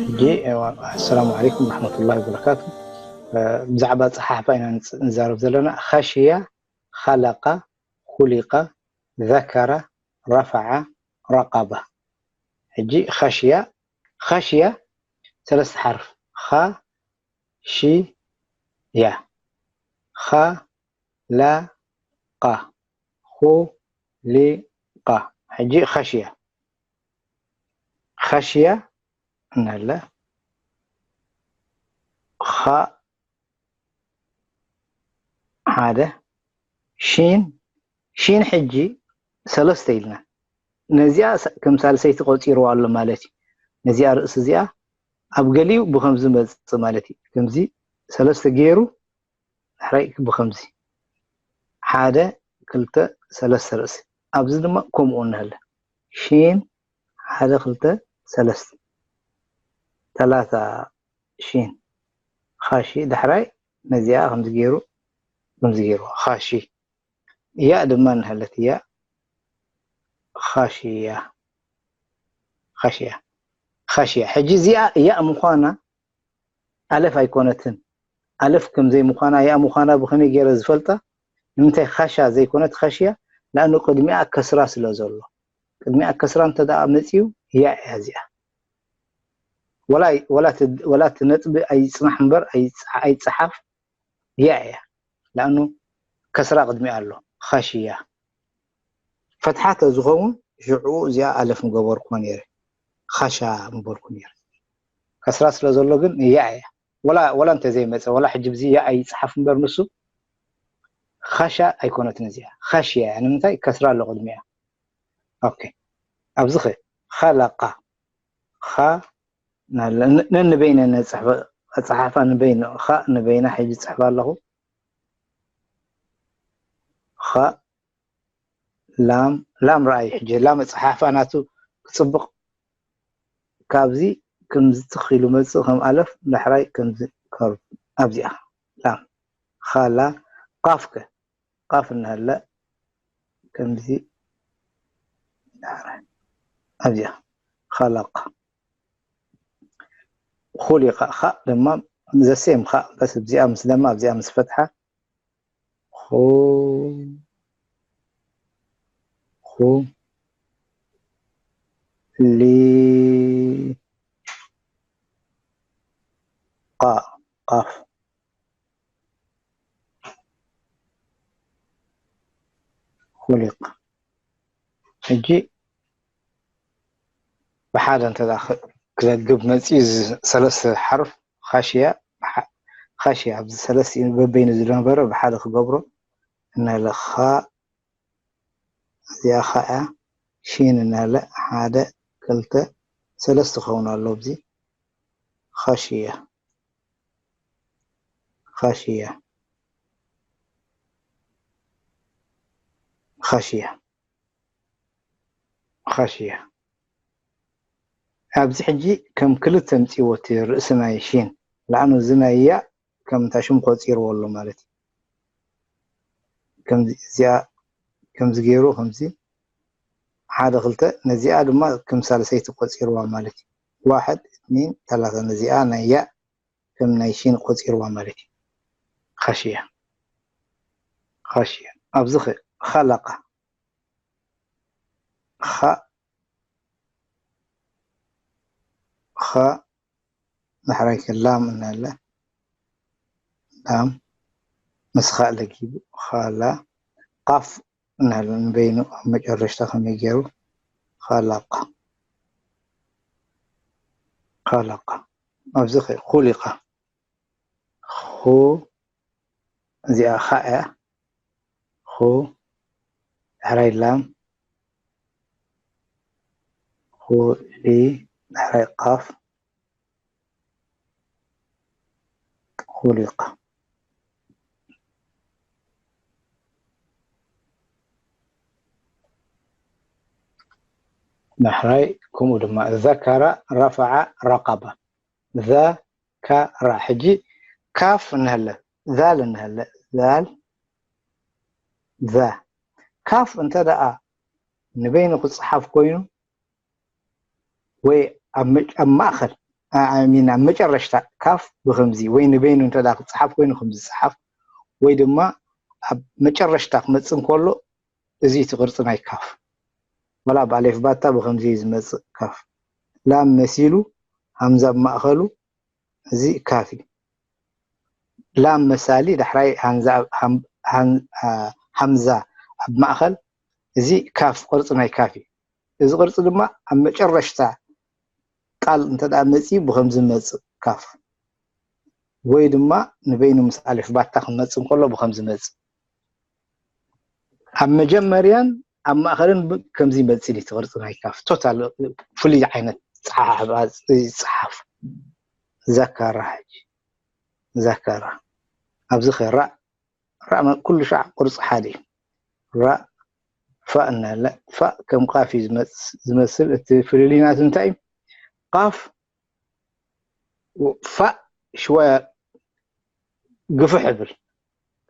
ሕጂ፣ ኣሰላሙ ዓለይኩም ወረሕመቱላሂ ወበረካቱ። ብዛዕባ ኣጸሓሕፋ ኢና ንዛረብ ዘለና። ኸሽያ፣ ኸለቐ፣ ኹሊቐ፣ ዘከረ፣ ረፈዐ፣ ረቀበ። ሕጂ ኸሽያ፣ ኸሽያ ሰለስተ ሓርፍ፣ ኸ፣ ሺ፣ ያ። ኸ፣ ለ፣ ቐ፣ ኹ፣ ሊ፣ ቐ። ሕጂ ኸሽያ፣ ኸሽያ እናለ፣ ኸ፣ ሓደ፣ ሺን፣ ሺን ሕጂ ሰለስተ ኢልና። ነዚኣ ሳ-፣ ከም ሳልሰይቲ ቆጺርዋ ኣሎ ማለት እዩ። ነዚኣ ርእሲ እዚኣ ኣብ ገሊኡ ብኸምዚ መጽእ ማለት እዩ። ከምዚ ሰለስተ ገይሩ፣ ዳሕራይ ብኸምዚ ሓደ፣ ክልተ፣ ሰለስተ ርእሲ። ኣብዚ ድማ ከምኡ እናሃለ ሺን፣ ሓደ፣ ክልተ፣ ሰለስተ፣ ተላታ ሺን፣ ኻሺ። ዳሕራይ ነዚኣ ከምዚ ገይሩ፣ ከምዚ ገይሩ፣ ኻሺ። ያእ ድማ እናሃለት ያእ፣ ኻሽያ፣ ኻሽያ፣ ኻሽያ። ሕጂ እዚኣ ያእ ምዃና ኣለፍ ኣይኮነትን። ኣለፍ ከም ዘይምዃና፣ ያእ ምዃና ብኸመይ ገይረ ዝፈልጣ? ንምንታይ ኻሻ ዘይኮነት ኻሽያ? ለኣኑ ቅድሚኣ ከስራ ስለ ዘሎ። ቅድሚኣ ከስራ እንተ ደኣ መጺኡ፣ ያእ እያ እዚኣ። ወላ፣ ወላ እቲ፣ ወላ እቲ ነጥቢ ኣይጽናሕ እምበር፣ ኣይጽ-፣ ኣይጸሓፍ፣ ያእ እያ። ለኣኑ ከስራ ቅድሚኣ ኣሎ። ኻሽያ። ፈትሓ ተዝኸውን፣ ሽዑ እዚኣ ኣለፍ ምገበርኩዎ ነይረ። ኻሻ ምበልኩ ነይረ። ከስራ ስለ ዘሎ ግን ያእ እያ። ወላ፣ ወላ እንተዘይመጸ፣ ወላ ሕጂ ብዚ ያእ ኣይጽሓፍ እምበር ንሱ፣ ኻሻ ኣይኮነትን እዚኣ። ኻሽያ እያ። ንምንታይ? ከስራ ኣሎ ቅድሚኣ። ኦኬ። ኣብዚ ኸ፣ ኸለቐ። ኸ፣ ናለ-፣ ን-፣ ነንበይነ ነጽሕፈ-፣ ኣጸሓሕፋ ንበይኑ፣ ኸ ንበይና ሕጂ ጽሕፍ ኣለኹ። ኸ፣ ላም፣ ላም ረኣይ ሕጂ፣ ላም ኣጸሓሕፋ ናቱ ክጽብቕ፣ ካብዚ ከምዚ ትኽ ኢሉ መጽእ፣ ከም ኣለፍ ዳሕራይ ከምዚ ከርብ፣ ኣብዚኣ ላም፣ ኻላ፣ ቃፍ ከ፣ ቃፍ እናሃለ ከምዚ ዳሕራይ ኣብዚኣ ኸለቐ። ኹሊቐ፣ ኻእ ድማ ዘሴም ኻእ፣ በስ ኣብዚኣ ምስ ለማ፣ ኣብዚኣ ምስ ፈትሓ፣ ኹ፣ ኹ፣ ሊ፣ ቓ፣ ቓፍ። ኹሊቕ። ሕጂ ብሓደ እንተ ደኣ ክ-፣ ክዘግብ መጺኡ፣ እዚ ሰለስተ ሓርፍ ኻሽያ፣ ብሓ-፣ ኻሽያ ኣብዚ ሰለስቲኡ በበይኑ ዝነበረ ብሓደ ክገብሮ እናለ ኻ፣ እዚኣ ኸኣ ሺን እናለ ሓደ፣ ክልተ፣ ሰለስተ ክኸውን ኣሎ። ኣብዚ ኻሽያ። ኻሽያ። ኻሽያ። ኻሽያ። ኣብዚ ሕጂ ከም ክልተ ኣምጺእዎ እቲ ርእሲ ናይ ሺን። ለኣኑ እዚ ናይ ያእ ከም እንታ ሽም ቆጺርዎ ኣሎ ማለት እዩ። ከምዚ እዚኣ ከምዚ ገይሩ ከምዚ ሓደ ክልተ፣ ነዚኣ ድማ ከም ሳልሰይቲ ቆጺርዋ ማለት እዩ። ዋሕድ፣ እትኒን፣ ተላታ፣ ነዚኣ ናይ ያእ ከም ናይ ሺን ቆጺርዋ ማለት እዩ። ኻሽያ። ኻሽያ። ኣብዚ ኸ-፣ ኸለቐ። ኸ-፣ ኸ-፣ ዳሕራይ ከ ላም እናለ፣ ላም ምስ ኻእ ለጊቡ፣ ኻላ፣ ቃፍ እናለ ንበይኑ ኣብ መጨረሽታ ከመይ ገይሩ፣ ኸለቐ። ኸለቐ። ኣብዚ ኸ-፣ ኹሊቐ። ኹ፣ እዚኣ ኻእ እያ። ኹ፣ ዳሕራይ ላም፣ ኹ፣ ሊ፣ ዳሕራይ ቃፍ፣ ኹሊቐ። ዳሕራይ ከምኡ ድማ ዘከረ፣ ረፈዐ፣ ረቀበ። ዘ-ከ-ረ። ሕጂ ካፍ እንሀለ፣ ዛል እንሀለ፣ ዛል፣ ዛ። ካፍ እንተ ደኣ ንበይኑ ክጽሓፍ ኮይኑ ወይ ኣብ መ- ኣብ ማእኸል አ- I mean ኣብ መጨረሽታ ካፍ ብኸምዚ ወይ ንበይኑ እንተ ደኣ ክጽሓፍ ኮይኑ ከምዚ ዝጽሓፍ ወይ ድማ ኣብ መጨረሽታ ክመጽእ እንከሎ እዚ እቲ ቅርጺ ናይ ካፍ ወላ ኣብ ኣሌፍ ባታ ብኸምዚ እዩ ዝመጽእ ካፍ ላም መሲሉ ሃምዛ ኣብ ማእኸሉ እዚ ካፍ እዩ ላም መሳሊ ዳሕራይ ሃንዛ ኣብ- ሃም- ሃን- አ- ሃምዛ ኣብ ማእኸል እዚ ካፍ ቅርጺ ናይ ካፍ እዩ እዚ ቅርጺ ድማ ኣብ መጨረሽታ ቃል እንተ ደኣ መጺኡ ብኸምዚ መጽእ ካፍ ወይ ድማ ንበይኑ ምስ ኣሌፍ ባታ ክመጽእ እንከሎ ብኸምዚ መጽእ ኣብ መጀመርያን ኣብ ማእኸልን ብ- ከምዚ ይመጽእ እዩ እቲ ቅርጺ ናይ ካፍ ቶታል ፍሉይ ዓይነት ጸሓሕባ ይጸሓፍ ዘካራ ሕጂ ዘካራ ኣብዚ ኸራእ ራእ ኩሉ ሻዕ ቅርጺ ሓደ እዩ ራእ ፋእ እናለ ፋእ ከም ቃፍ እዩ ዝመጽ- ዝመስል እቲ ፍልልይ ናቱ እንታይ እዩ ቃፍ ፋእ ሽወያ ግፍሕ እብል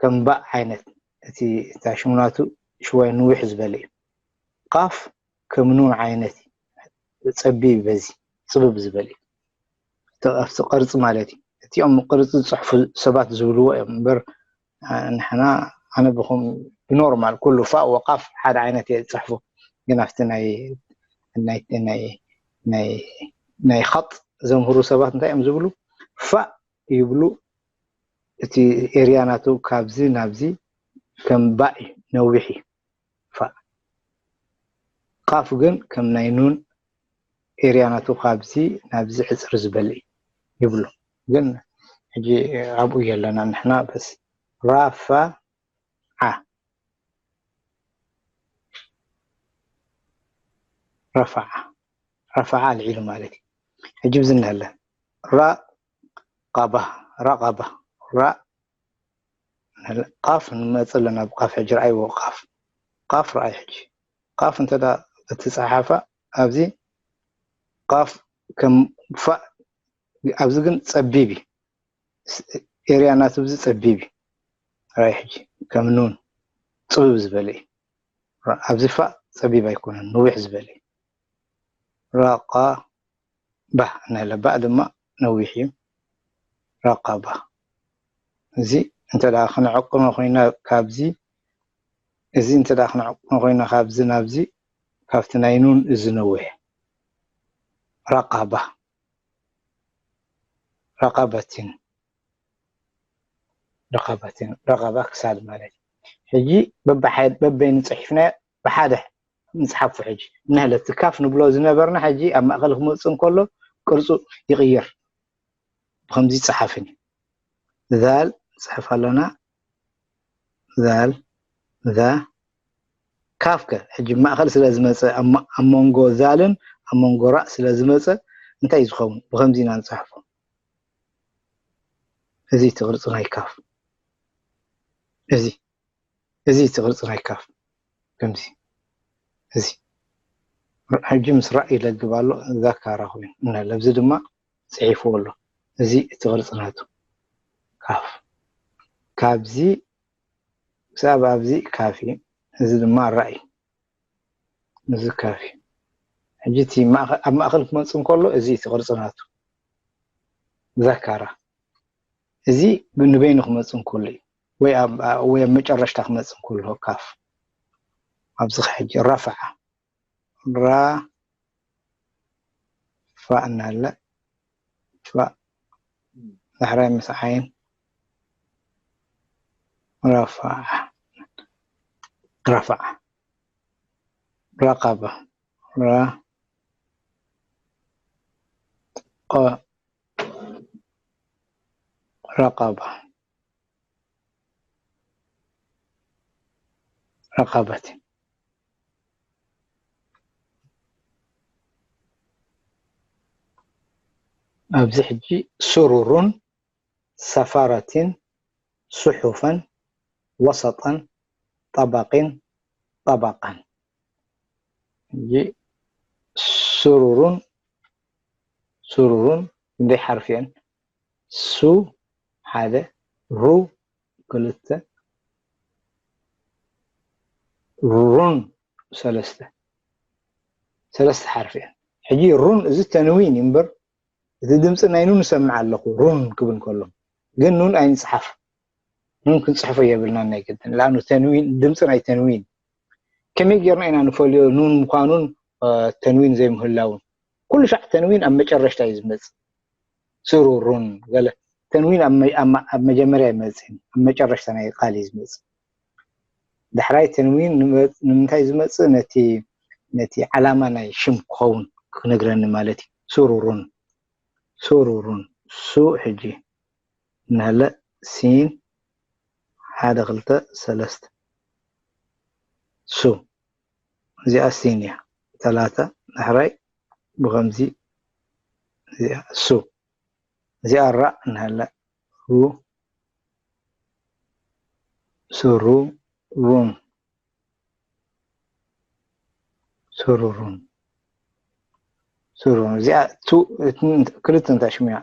ከም ባእ ዓይነት እቲ እታ ሽሙናቱ ሽወያ ንውሕ ዝበለ እዩ ቃፍ ከም ኑን ዓይነት እዩ ጸቢብ በዚ ጽብብ ዝበለ እዩ እቲ ኣብቲ ቅርጺ ማለት እዩ እቲኦም ቅርጺ ዝጽሕፉ ሰባት ዝብልዎ እዮም እምበር ንሕና ኣነ ብኹም ብኖርማል ኩሉ ፋእ ወቃፍ ሓደ ዓይነት እየ ዝፅሕፉ ግን ኣብቲ ናይ ናይ ናይ ናይ ናይ ኸጥ ዘምህሩ ሰባት እንታይ እዮም ዝብሉ ፋእ ይብሉ እቲ ኤርያ ናቱ ካብዚ ናብዚ ከም ባእ እዩ ነዊሕ እዩ ፋእ ቃፍ ግን ከም ናይ ኑን ኤርያ ናቱ ካብዚ ናብዚ ሕፅር ዝበለ እዩ ይብሉ ግን ሕጂ ኣብኡ የለና ንሕና በስ ራፋ ዓ ረፋዓ ረፋዓ ኣልዒሉ ማለት እዩ ሕጂ ብዚ እናለ ራ ቃባ ራቃባ ራ ቃፍ ንመፅ ኣለና ብቃፍ ሕጂ ረኣይዎ ቃፍ ቃፍ ረኣይ ሕጂ ቃፍ እንተ እትፀሓሓፋ ኣብዚ ቃፍ ከም ፋእ ኣብዚ ግን ፀቢብ እዩ ኤርያ ናቱ ብዚ ፀቢብ እዩ ራይ ሕጂ ከም ኑን ፅብብ ዝበለ እዩ ኣብዚ ፋእ ፀቢብ ኣይኮነን ነዊሕ ዝበለ እዩ ራቃ ባህ ናይ ለባእ ድማ ነዊሕ እዩ ራቃ ባህ እዚ እንተ ደኣ ክንዕቅኖ ኮይና ካብዚ እዚ እንተ ደኣ ክንዕቅኖ ኮይና ካብዚ ናብዚ ካብቲ ናይ ኑን እዚ ነዊሕ ራቃ ባህ ረቐበትን ረቐበትን ረቐባ ክሳድ ማለት እዩ። ሕጂ በበይኑ ፅሒፍናዮ ብሓደ ንፅሓፎ። ሕጂ እንህለ እቲ ካፍ ንብሎ ዝነበርና ሕጂ ኣብ ማእኸል ክመፅእ እንከሎ ቅርፁ ይቕየር። ብኸምዚ ይፀሓፍን እዩ። ዛል ንፅሕፍ ኣለና። ዛል ዛ ካፍ ከ ሕጂ ማእኸል ስለ ዝመፀ ኣብ መንጎ ዛልን ኣብ መንጎ ራእ ስለ ዝመፀ እንታይ እዩ ዝኸውን? ብኸምዚ ኢና ንፅሕፎ። እዚ እቲ ቅርፂ ናይ ካፍ እዚ እዚ እቲ ቅርፂ ናይ ካፍ ከምዚ እዚ ሕጂ ምስ ራእ ይለግብ ኣሎ። ዛካራ ኮይኑ እናለ ኣብዚ ድማ ፅሒፍዎ ኣሎ። እዚ እቲ ቅርፂ ናቱ ካፍ ካብዚ ክሳብ ኣብዚ ካፍ እዩ። እዚ ድማ ራእ እዩ። እዚ ካፍ እዩ። ሕጂ እቲ ኣብ ማእኸል ክመፅእ እንከሎ እዚ እቲ ቅርፂ ናቱ ዛካራ እዚ ንበይኑ ክመፅእ እንከሎ እዩ ወይ ኣብ መጨረሽታ ክመፅእ እንከሎ ካፍ ኣብዚ ሕጂ ረፈዓ ራ ፋእ እናለ ፋእ ዳሕራይ ምስ ዓይን ረፋዓ ረፋዓ ረቀበ ረ ረቀበ ረቀበት ኣብዚ ሕጂ ሱሩሩን ሰፋረትን ሱሑፈን ወሰጠን ጠበቂን ጠበቃን ሕጂ ሱሩሩን ሱሩሩን ክንደይ ሓርፊ እየን ሱ ሓደ ሩ ክልተ ሩን ሰለስተ ሰለስተ ሓርፊ እየን። ሕጂ ሩን እዚ ተንዊን እዩ እምበር እቲ ድምፂ ናይ ኑን እሰምዕ ኣለኹ ሩን ክብል ከሎ ግን ኑን ኣይንፅሓፍ ኑን ክንፅሕፎ የብልናን ናይ ግድን ለኣኑ ተንዊን ድምፂ ናይ ተንዊን ከመይ ጌርና ኢና ንፈልዮ ኑን ምዃኑን ተንዊን ዘይምህላውን ኩሉ ሻዕ ተንዊን ኣብ መጨረሽታ እዩ ዝመፅእ ስሩሩን ገለ ተንዊን ኣብ መጀመርያ ይመፅእ ኣብ መጨረሽታ ናይ ቃል እዩ ዝመፅእ ዳሕራይ ተንዊን ንምንታይ ዝመፅእ ነቲ ነቲ ዓላማ ናይ ሽም ክኸውን ክነግረኒ ማለት እዩ ስሩሩን ስሩሩን ሱ ሕጂ እናለ ሲን ሓደ ክልተ ሰለስተ ሱ እዚኣ ሲን እያ ተላተ ዳሕራይ ብኸምዚ እዚኣ ሱ እዚኣ ራእ እናለ ሩ ስሩ ሩን ስሩሩን ስሩሩን እዚኣ ክልተ እንታይ ሽሙ እያ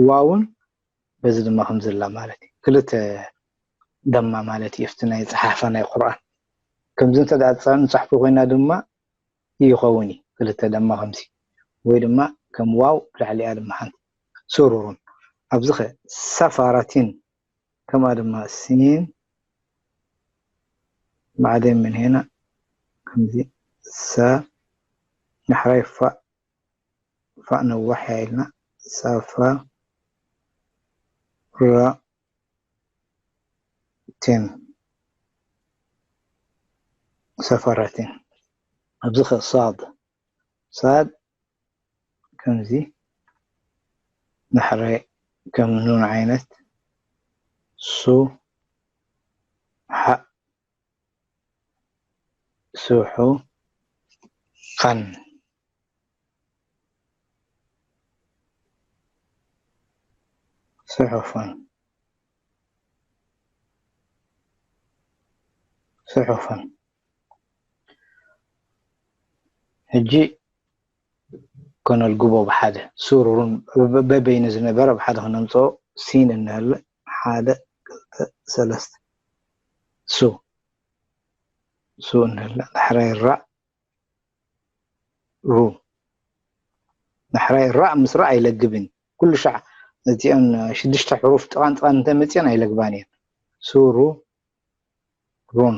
ዋውን በዚ ድማ ከምዚ ላ ማለት እዩ ክልተ ደማ ማለት እዩ ኣብቲ ናይ ፀሓፋ ናይ ቁርኣን ከምዚ እንተ ንፅሕፎ ኮይና ድማ ይኸውን እዩ ክልተ ደማ ከምዚ ወይ ድማ ከም ዋው ብላዕሊኣ ድማ ሓንቲ ስሩሩን ኣብዚ ኸ ሰፋራቲን ከምኣ ድማ ሲን بعدين من هنا ከምዚ ሳ ዳሕራይ ፋእ ፋእ ነዋሕ እያ ኢልና ሳፋ ራ ቲን ሰፈረቲን ኣብዚ ኸ ሳድ ሳድ ከምዚ ዳሕራይ ከም ኑን ዓይነት ሱ ሓእ ስሑ ኸን ስሑፈን ስሑፈን ሕጂ ከነልግቦ ብሓደ ሱሩሩን በበይኑ ዝነበረ ብሓደ ክነምፅኦ ሲን እንህለ ሓደ ክልተ ሰለስተ ሱ ሱ እንህለ ዳሕራይ ራእ ሩ ዳሕራይ ራእ ምስ ራእ ኣይለግብን ኩሉ ሻዕ እዚአን ሽዱሽተ ሕሩፍ ጥቓን ጥቓን እንተመፅአን ኣይለግባን እየን ሱሩ ሩን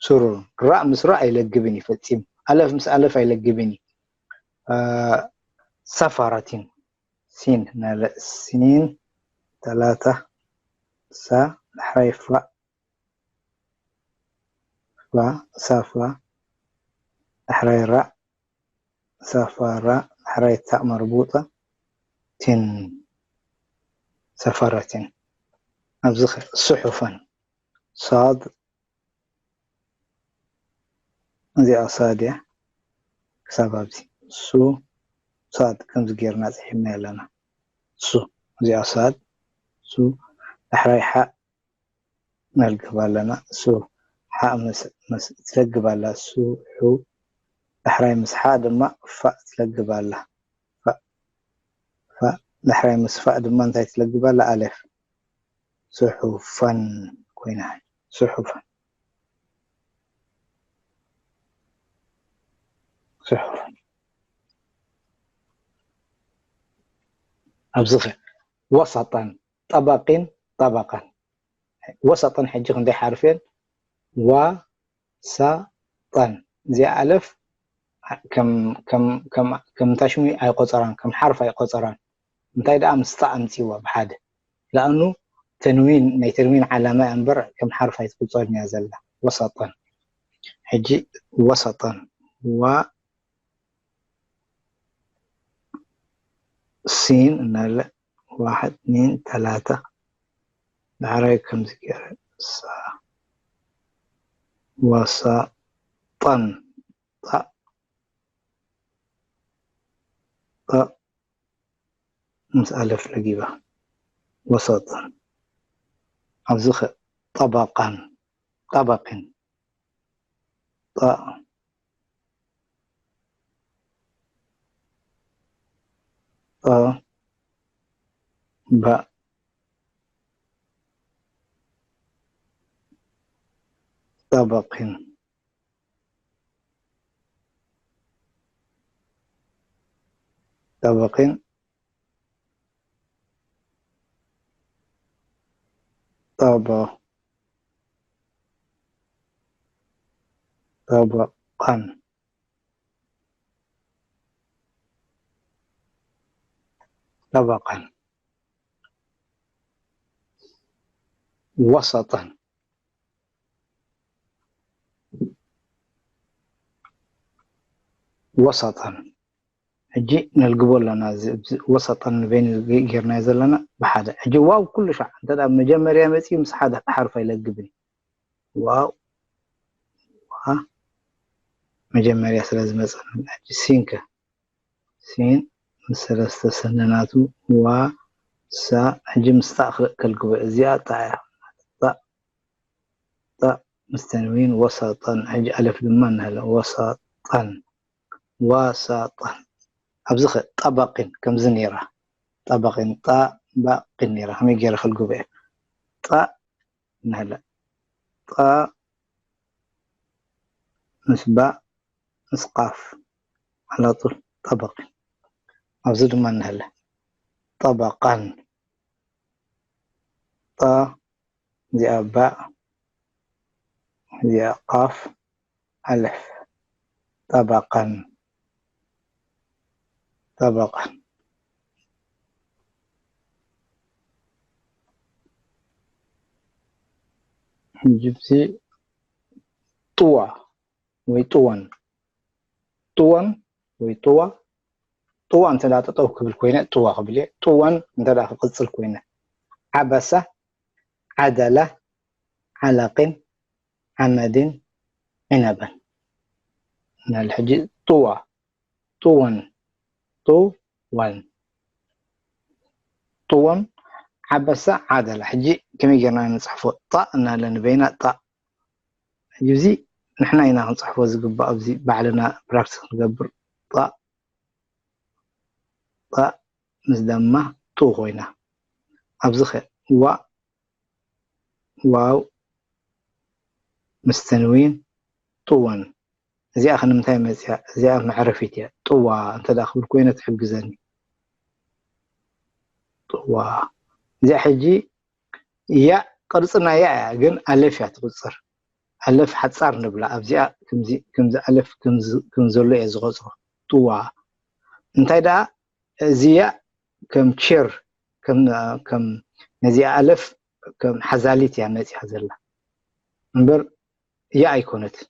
ሱሩን ራእ ምስ ራእ ኣይለግብን እዩ ፈፂሙ ኣለፍ ምስ ኣለፍ ኣይለግብን እዩ ሰፋራቲን ሲን ናለ ሲን ተላታ ሳ ዳሕራይ ፋእ ፋ ሳፋ ዳሕራይ ራእ ሳፋራ ዳሕራይ ታእ መርቡጣ ቲን ሰፈረቲን ኣብዚ ስሑፈን ሳድ እዚኣ ሳድ እያ ክሳብ ኣብዚ ሱ ሳድ ከምዚ ጌርና ፅሒፍና ኣለና ሱ እዚኣ ሳድ ሱ ዳሕራይ ሓእ ነልግብ ኣለና ሱ ሓእ ምስ ትለግብ ኣላ ሱ ሑ ዳሕራይ ምስ ሓእ ድማ ፋእ ትለግብ ኣላ ፋእ ፋእ ዳሕራይ ምስ ፋእ ድማ እንታይ ትለግብ ኣላ ኣሌፍ ስሑፋን ኮይና ስሑፋን ስሑፋን ኣብዚ ኸ ወሳጠን ጠባቂን ጠባቃን ወሰጠን ሕጂ ክንደይ ሓርፍ እየን ዋ ሳ ጠን እዚኣ ኣለፍ ከም ታሽሙ ኣይቆፀራን ከም ሓርፍ ኣይቆፀራን እንታይ ደኣ ምስታ ኣምፅዋ ብሓደ ለኣኑ ተንዊን ናይ ተንዊን ዓላማ እያ እምበር ከም ሓርፍ ኣይትቁፀርን እያ ዘላ ወሰጠን ሕጂ ወሰጠን ዋ ሲን እናለ ዋሕድ ኒን ተላተ ዳሕራይ ከምዚ ገይረ ሳ ወሳ ጠን ጣ ጣ ምስ ኣለፍ ለጊባ ወሰጠን ኣብዚ ኸ ጠባቃን ጠባቂን ጣ ጣ ባ طبق. طبق. طبق. طبقا. طبقا. وسطا. وسطا. ሕጂ ነልግቦ ኣለና። እዚ፣ እዚ ወሰጠን ንበይኑ ጌርናዮ ዘለና ብሓደ። ሕጂ ዋው ኩሉ ሻዕ እንተ ደኣ መጀመርያ መጺኡ ምስ ሓደ ሓርፍ ኣይለግብን። ዋው፣ ዋ፣ መጀመርያ ስለ ዝመጸ። ሕጂ ሲንከ፣ ሲን ምስ ሰለስተ ሰነናቱ፣ ዋ፣ ሳ፣ ሕጂ ምስ ጣእ ክልእ ከልግቦ። እዚኣ ጣእ እያ። ጣእ፣ ጣእ ምስ ተንዊን ወሰጠን። ሕጂ ኣለፍ ድማ እናሃለ ወሰጠን። ወሰጠን። ኣብዚ ኸ ጠበቂን ከምዚ ነይራ። ጠበቂን፣ ጠበቂን ነይራ። ከመይ ገይረ ከልግቦ እየ? ጠ እናሃለ። ጠ ምስ ባእ ምስ ቃፍ። ዓላጡል ጠበቂን። ኣብዚ ድማ እናሃለ። ጠበቃን። ጠ እዚኣ ባእ፣ እዚኣ ቃፍ፣ ኣልፍ። ጠበቀን፣ ጠበቀን። ሕጂ እዚ ጥዋ ወይ ጥወን፣ ጥወን ወይ ጥዋ፣ ጥዋ እንተ ደኣ ጠጠው ክብል ኮይነ ጥዋ ክብል እየ። ጥወን እንተ ደኣ ክቕጽል ኮይነ ዓበሰ፣ ዓደለ፣ ዓለቂን፣ ዓመድን፣ ዒነበን። ናል ሕጂ ጥዋ፣ ጥወን፣ ጥወን፣ ጥወን፣ ዓበሰ፣ ዓደለ። ሕጂ ከመይ ጌርና ንጽሕፎ? ጣእ እናለ ንበይና ጣእ። ሕጂ እዚ ንሕና ኢና ክንጽሕፎ ዝግባእ፣ ኣብዚ ባዕልና ፕራክቲስ ክንገብር። ጣእ፣ ጣእ ምስ ደማ ጡ ኮይና። ኣብዚ ኸ ዋ፣ ዋው ምስ ተንዊን ጥወን። እዚኣ ከ ንምንታይ መጽያ? እዚኣ መዕረፊት እያ። ጥዋ እንተ ደኣ ክብል ኮይነ ትሕግዘኒ። ጥዋ። እዚኣ ሕጂ ያእ ቅርጺ ናይ ያእ እያ፣ ግን ኣለፍ እያ ትቑጸር። ኣለፍ ሓጻር ንብላ። ኣብዚኣ ከምዚ፣ ከምዚ ኣለፍ ከምዚ፣ ከም ዘሎ እየ ዝቖጽሮ። ጥዋ። እንታይ ደኣ እዚ ያእ ከም ቼር፣ ከም፣ ከም ነዚኣ ኣለፍ ከም ሓዛሊት እያ መጺኣ ዘላ። እምበር ያእ ኣይኮነትን።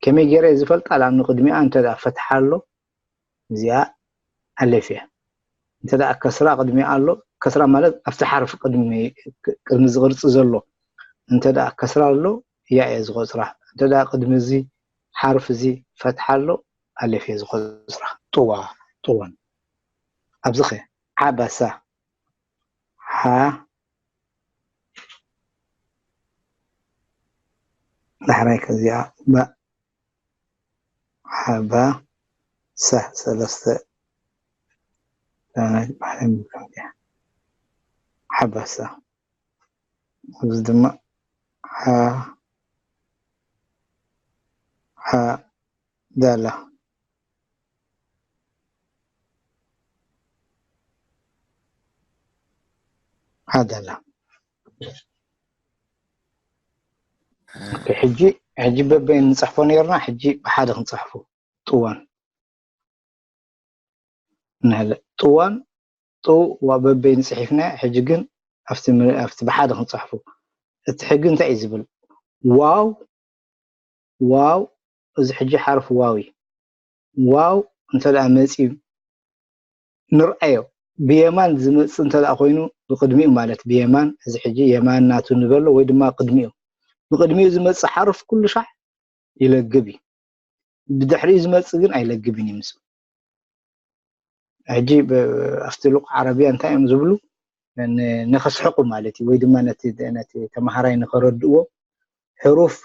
ከመይ ገይረ እየ ዝፈልጣ? ላም ንቅድሚኣ እንተ ደኣ ፈትሓ ኣሎ፣ እዚኣ ኣለፍ እያ። እንተ ደኣ ከስራ ቅድሚኣ ኣሎ፣ ከስራ ማለት ኣብቲ ሓርፍ ቅድሚ፣ ቅድሚ እዚ ቅርጺ ዘሎ እንተ ደኣ ከስራ ኣሎ፣ ያእ እየ ዝቆጽራ። እንተ ደኣ ቅድሚ እዚ ሓርፍ እዚ ፈትሓ ኣሎ፣ ኣለፍ እየ ዝቆጽራ። ጥዋ፣ ጥወን። ኣብዚ ኸ ዓበሰ፣ ሓ፣ ዳሕራይ ከዚኣ ባእ፣ ሓባ፣ ሰ፣ ሰለስተ ላናት ባሕሪ ምልክት እያ። ሓበሰ። ኣብዚ ድማ ሓ፣ ሓ፣ ዳላ። ዓደላ። ኦኬ፣ ሕጂ፣ ሕጂ በበይ ንጽሕፎ ነይርና፣ ሕጂ ብሓደ ክንጽሕፎ። ጥዋን። ንሕለ-፣ ጥዋን፣ ጥዋ በበይ ንጽሒፍና፣ ሕጂ ግን ኣብቲ ም-፣ ኣብቲ ብሓደ ክንጽሕፎ። እቲ ሕጊ እንታይ እዩ ዝብል? ዋው፣ ዋው፣ እዚ ሕጂ ሓርፍ ዋው እዩ። ዋው እንተ ደኣ መጺኡ ንርኣዮ። ብየማን ዝመጽእ እንተ ደኣ ኮይኑ፣ ብቕድሚኡ ማለት ብየማን፣ እዚ ሕጂ የማን ናቱ ንበሎ ወይ ድማ ቅድሚኡ። ብቕድሚኡ ዝመጽእ ሓርፍ ኩሉ ሻዕ ይለግብ እዩ። ብድሕሪኡ ዝመጽእ ግን ኣይለግብን እዩ ምስ። ሕጂ ብ-፣ ኣብቲ ሉቕ ዓረብያ እንታይ እዮም ዝብሉ? ን-፣ ንኸስሕቑ ማለት እዩ፣ ወይ ድማ ነቲ፣ ነቲ ተማሃራይ ንኸረድእዎ ሕሩፍ፣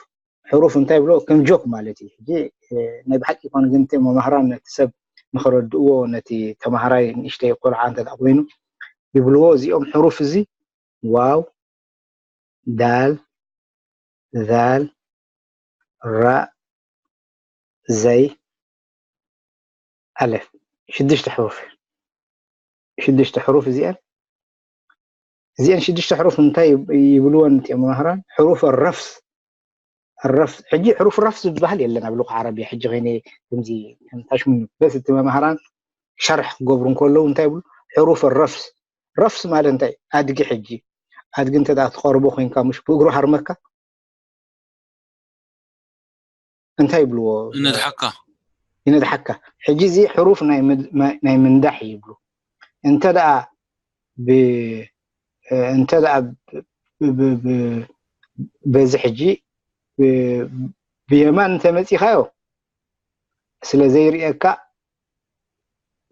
ሕሩፍ እንታይ ብሎ? ከም ጆክ ማለት እዩ። ሕጂ፣ እ፣ ናይ ብሓቂ ይኾን ግን እቲ መማህራን ነቲ ሰብ ንኸረድእዎ፣ ነቲ ተማሃራይ ንእሽተይ ቆልዓ እንተ ደኣ ኮይኑ ይብልዎ፣ እዚኦም ሕሩፍ እዚ ዋው፣ ዳል፣ ዛል፣ ራእ፣ ዘይ፣ ኣሌፍ። ሽዱሽተ ሕሩፍ። ሽዱሽተ ሕሩፍ እዚኣን፣ እዚኣን ሽዱሽተ ሕሩፍ እንታይ ይብ-፣ ይብልወን እቲኦም መምህራን? ሕሩፍ ረፍስ። ረፍስ። ሕጂ ሕሩፍ ረፍስ ዝበሃል የለን ኣብ ሉቃ ዓረብያ። ሕጂ ኸይነ ከምዚ ከም ታሽሙ በስ እቲ መምህራን ሸርሕ ክገብሩ እንከለዉ እንታይ ይብሉ? ሕሩፍ ረፍስ። ረፍስ ማለት እንታይ? ኣድጊ ሕጂ። ኣድጊ እንተ ደኣ ትቐርቦ ኮይንካ ምሽ ብእግሩ ሃርመካ? እንታይ ይብልዎ? ይነድሓካ። ይነድሓካ። ሕጂ እዚ ሕሩፍ ናይ ምድ-፣ ናይ፣ ናይ ምንዳሕ እዩ ይብሉ። እንተ ደኣ ብ-፣ እ፣ እንተ ደኣ ብ-፣ ብ-፣ ብ-፣ ብ-፣ በዚ ሕጂ ብ-፣ ብየማን እንተ መጺኻዮ ስለ ዘይርእየካ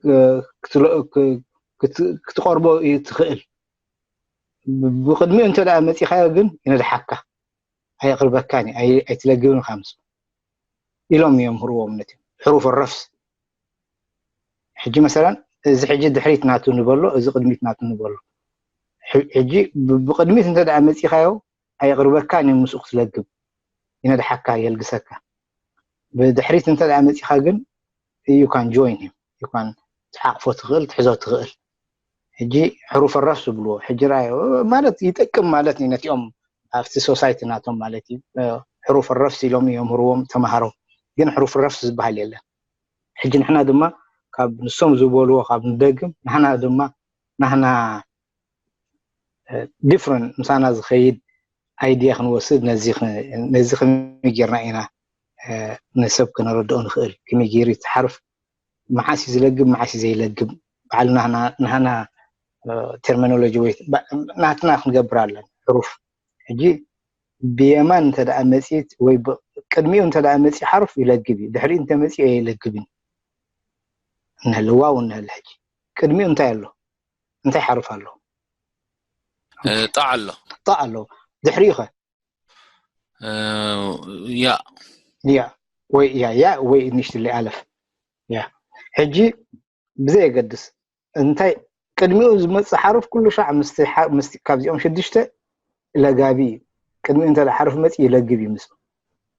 እ፣ ክትሎ-፣ ክ-፣ ክት-፣ ክትቐርቦ እዩ ትኽእል። ብ-፣ ብቕድሚኡ እንተ ደኣ መጺኻዮ ግን ይነድሓካ። ኣየቕርበካን እዩ፣ ኣይ-፣ ኣይትለግብን ኢኻ ምስኡ ኢሎም እዮም ህርዎም ነቲ ሕሩፍ ረፍስ። ሕጂ መሰለን እዚ ሕጂ ድሕሪት ናቱ ንበሎ፣ እዚ ቅድሚት ናቱ ንበሎ። ሕ-፣ ሕጂ ብ-፣ ብቕድሚት እንተ ደኣ መጺኻዮ ኣየቕርበካን እዩ ምስኡ ክትለግብ። ይነድሓካ፣ የልግሰካ። ብድሕሪት እንተ ደኣ መጺኻ ግን you can join him፣ you can ትሓቕፎ ትኽእል፣ ትሕዞ ትኽእል። ሕጂ ሕሩፍ ረፍስ ዝብልዎ፣ ሕጂ ረኣዮ፣ ማለት ይጠቅም ማለት እዩ ነቲኦም ኣብቲ ሶሳይቲ ናቶም ማለት እዩ። እ፣ ሕሩፍ ረፍስ ኢሎም እዮም ህርዎም ተማሃሮ። ግን ሕሩፍ ረፍስ ዝበሃል የለን። ሕጂ ንሕና ድማ ካብ ንሶም ዝበልዎ ካብ ንደግም፣ ንሕና ድማ፣ ንሕና፣ እ፣ ዲፍረንት ምሳና ዝኸይድ ኣይድያ ክንወስድ፣ ነዚ ኽ-፣ ነዚ ከመይ ጌርና ኢና፣ እ፣ ንሰብ ክነረድኦ ንኽእል? ከመይ ገይሩ እቲ ሓርፍ መዓስ እዩ ዝለግብ፣ መዓስ እዩ ዘይለግብ? ባዕልና ናህና፣ ናህና፣ እ፣ ተርሚኖሎጂ ወይ ባ-፣ ናትና ክንገብር ኣለና። ሕሩፍ ሕጂ ብየማን እንተ ደኣ መጺት ወይ ብ-፣ ቅድሚኡ እንተ ደኣ መጺ ሓርፍ ይለግብ እዩ። ድሕሪኡ እንተ መጺኡ ኣይለግብን። እንሀለ ዋው እንሀለ ሕጂ። ቅድሚኡ እንታይ ኣሎ? እንታይ ሓርፍ ኣሎ? እ፣ ጣዕ ኣሎ። ጣዕ ኣሎ። ድሕሪኡ ኸ? እ፣ ያ። ያ። ወይ ያ፣ ያ ወይ ንእሽትለይ ኣለፍ። ያ። ሕጂ ብዘየገድስ እንታይ ቅድሚኡ ዝመጽእ ሓርፍ ኩሉ ሻዕ ምስቲ ሓ-፣ ምስቲ ካብዚኦም ሽዱሽተ ለጋቢ እዩ። ቅድሚኡ እንተ ደኣ ሓርፍ መጺ ይለግብ እዩ ምስኡ።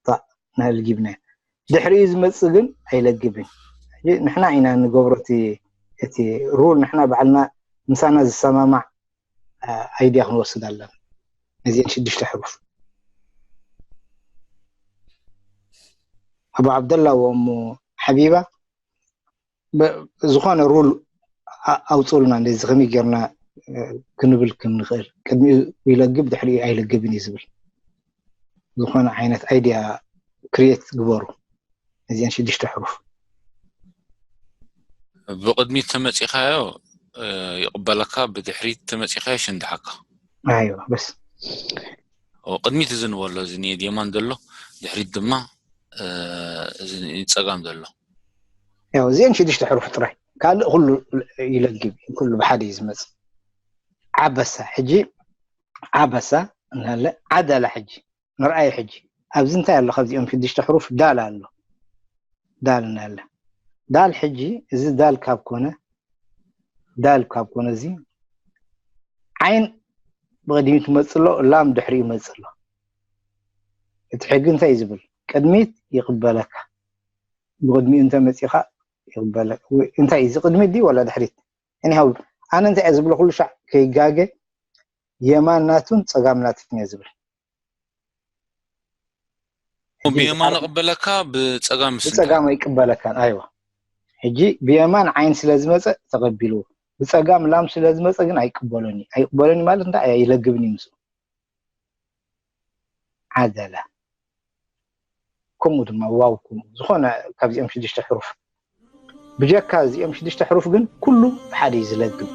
ጣዕ፣ ንልጊብናዮ። ድሕሪኡ ዝመጽእ ግን ኣይለግብን። ሕጂ ንሕና ኢና ንገብሮ እቲ፣ እቲ ሩል ንሕና ባዕልና ምሳና ዝሰማማዕ፣ አ፣ ኣይድያ ክንወስድ ኣለና። ነዚአን ሽዱሽተ ሕሩፍ። ኣቡ ዓብደላ ወእሙ ሓቢባ፣ በ-፣ ዝኾነ ሩል ኣ-፣ ኣውፅኡልና፣ እንደዚ ከመይ ጌርና፣ እ፣ ክንብል ከም ንኽእል። ቅድሚኡ ይለግብ፣ ድሕሪኡ ኣይለግብን እዩ ዝብል። ዝኾነ ዓይነት ኣይድያ ክሪኤት ግበሩ። እዚአን ሽዱሽተ ሕሩፍ። ብቕድሚት ተመጺኻዮ፣ እ፣ ይቕበለካ፣ ብድሕሪት ተመጺኻዮ ሽንድሓካ። ኣይዋ፣ በስ። ኦ፣ ቅድሚት እዚ ንበሎ፣ እዚ ንየማን ዘሎ፣ ድሕሪት ድማ፣ እ፣ እዚ ንጸጋም ዘሎ። ያው እዚአን ሽዱሽተ ሕሩፍ ጥራይ። ካልእ ኩሉ ይለግብ፣ ኩሉ ብሓደ እዩ ዝመጽእ። ዓበሳ፣ ሕጂ ዓበሳ እናለ ዓደላ ሕጂ። ንርኣይ ሕጂ። ኣብዚ እንታይ ኣሎ ካብዚኦም ሽዱሽተ ሕሩፍ? ዳል ኣሎ። ዳል እናለ። ዳል ሕጂ፣ እዚ ዳል ካብ ኮነ፣ ዳል ካብ ኮነ እዚ ዓይን ብቕድሚት ይመጽእ ኣሎ፣ ላም ድሕሪኡ ይመጽእ ኣሎ። እቲ ሕጊ እንታይ እዩ ዝብል? ቅድሚት ይቕበለካ። ብቕድሚኡ እንተ መጺኻ ይቕበለካ። ወይ እንታይ እዚ ቅድሚት ድዩ ወላ ድሕሪት? እኒሃው ኣነ እንታይ እየ ዝብሎ ኩሉ ሻዕ ከይጋገ የማን ናቱን ጸጋም ናቱን እየ ዝብል። ሕጂ ብየማን ኣር-፣ እቕበለካ፣ ብጸጋም ስንታ? ብጸጋም ኣይቅበለካን። ኣይዋ። ሕጂ ብየማን ዓይን ስለ ዝመጸ ተቐቢልዎ። ብጸጋም ላም ስለ ዝመጸ ግን ኣይቅበሎን እዩ። ኣይቅበሎን እዩ ማለት እንታይ? ኣይለግብን እዩ ምስኡ። ዓደላ። ከምኡ ድማ ዋው፣ ከምኡ። ዝኾነ ካብዚኦም ሽዱሽተ ሕሩፍ። ብጀካ እዚኦም ሽዱሽተ ሕሩፍ ግን ኩሉ ብሓደ እዩ ዝለግብ።